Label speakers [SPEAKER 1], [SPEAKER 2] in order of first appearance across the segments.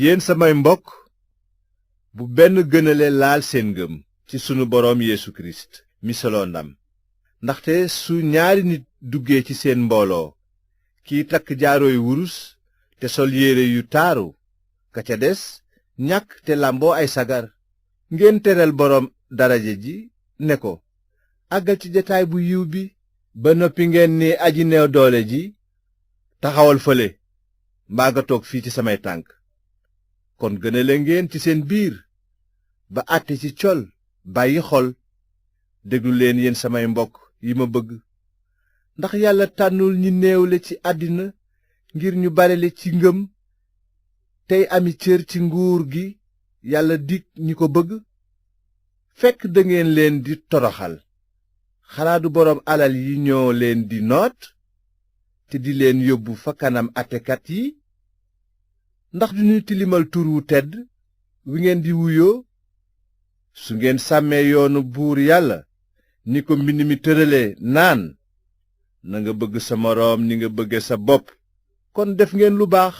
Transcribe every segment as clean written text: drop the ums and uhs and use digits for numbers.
[SPEAKER 1] yéen samay mbokk, bu benn gënale laal seen ngëm ci sunu boroom Yeesu Kirist mi solo ndam. ndaxte su ñaari nit duggee ci seen mbooloo, kiy takk jaarooy wurus te sol yére yu taaru, ka ca des ñàkk te làmboo ay sagar, ngeen teral boroom daraja ji ne ko, àggal ci jataay bu yiw bi, ba noppi ngeen ni aji neew doole ji, taxawal fële mbaa nga toog fii ci samay tànk. kon gënale ngeen ci seen biir ba àtte ci col bàyyi xol. déglu leen yéen samay mbokk yi ma bëgg, ndax yàlla tànnul ñi néewle ci àddina ngir ñu barele ci ngëm tey ami cër ci nguur gi yàlla dig ñi ko bëgg. fekk dangeen leen di toroxal, xanaa du boroom alal yi ñoo leen di noot te di leen yóbbu fa kanam àttekat yi? ndax duñu tilimal tur wu tedd wi ngeen di wuyoo? su ngeen sàmmee yoonu buur yàlla ni ko mbind mi tërale naan, na nga bëgg sa moroom ni nga bëgge sa bopp, kon def ngeen lu baax.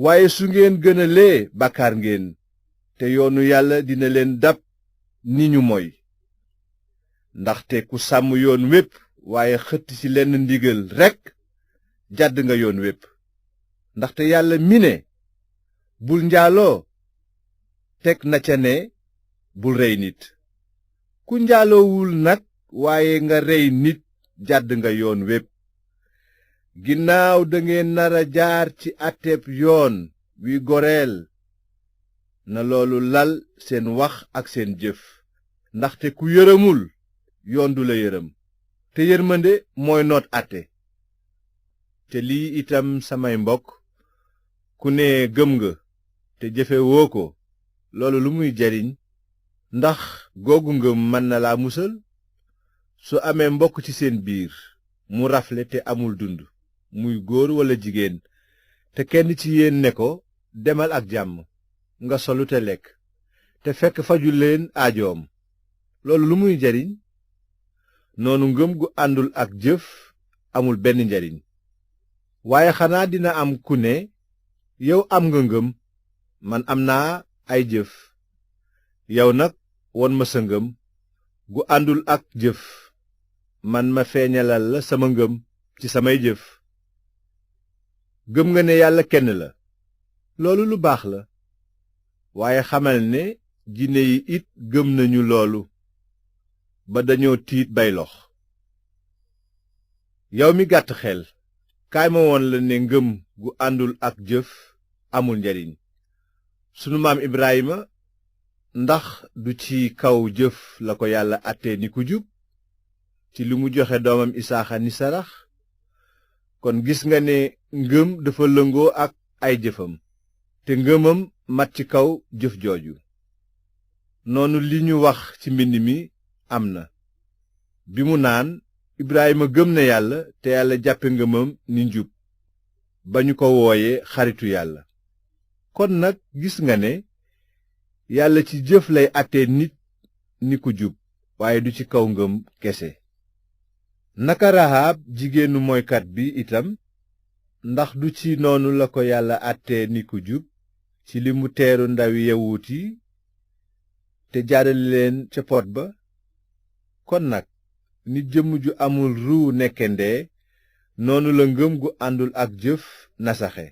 [SPEAKER 1] waaye su ngeen gënalee, bàkkaar ngeen, te yoonu yàlla dina leen dab ni ñu moy. ndaxte ku sàmm yoon wépp waaye xëtt ci lenn ndigal rekk, jàdd nga yoon wépp. ndaxte yàlla mi ne, bul njaaloo, teg na ca ne, bul rey nit. ku njaaloowul nag waaye nga rey nit, jàdd nga yoon wépp. ginnaaw dangeen nara jaar ci àtteeb yoon wi goreel, na loolu lal seen wax ak seen jëf. ndaxte ku yërëmul, yoon du la yërëm, te yërmande mooy noot àtte. te lii itam samay mbokk, ku ne gëm nga te jëfe woo ko, loolu lu muy jariñ? ndax googu ngëm mën na laa musal? su amee mbokk ci seen biir mu rafle te amul dund, muy góor walla jigéen, te kenn ci yéen ne ko, demal ak jàmm, nga solu te lekk, te fekk fajul leen aajoom, loolu lu muy jariñ? noonu ngëm gu àndul ak jëf amul benn njariñ. waaye xanaa dina am ku ne, yow am nga ngëm, man am naa ay jëf. yow nag won ma sa ngëm gu àndul ak jëf, man ma feeñalal la sama ngëm ci samay jëf. gëm nga ne yàlla kenn la, loolu lu baax la. waaye xamal ne jinne yi it gëm nañu loolu, ba dañoo tiit bay lox. yow mi gàtt xel, kaay ma woon la ne ngëm gu àndul ak jëf amul njariñ. sunu maam Ibrahima, ndax du ci kaw jëf la ko yàlla àttee ni ku jub, ci li mu joxe doomam Isaaxa ni sarax? kon gis nga ne ngëm dafa lëngoo ak ay jëfam, te ngëmam mat ci kaw jëf jooju. noonu li ñu wax ci mbind mi am na, bi mu naan, Ibrahima gëm na yàlla te yàlla jàppe ngëmam ni njub, ba ñu ko wooye xaritu yàlla. kon nag gis nga ne yàlla ci jëf lay àttee nit ni ku jub, waaye du ci kaw ngëm kese. naka Rahab jigéenu moykat bi itam, ndax du ci noonu la ko yàlla àttee ni ku jub, ci li mu teeru ndawi yawut yi te jaarale leen ca pot ba? kon nag ni jëmm ju amul ruu nekke ndee, noonu la ngëm gu àndul ak jëf nasaxe.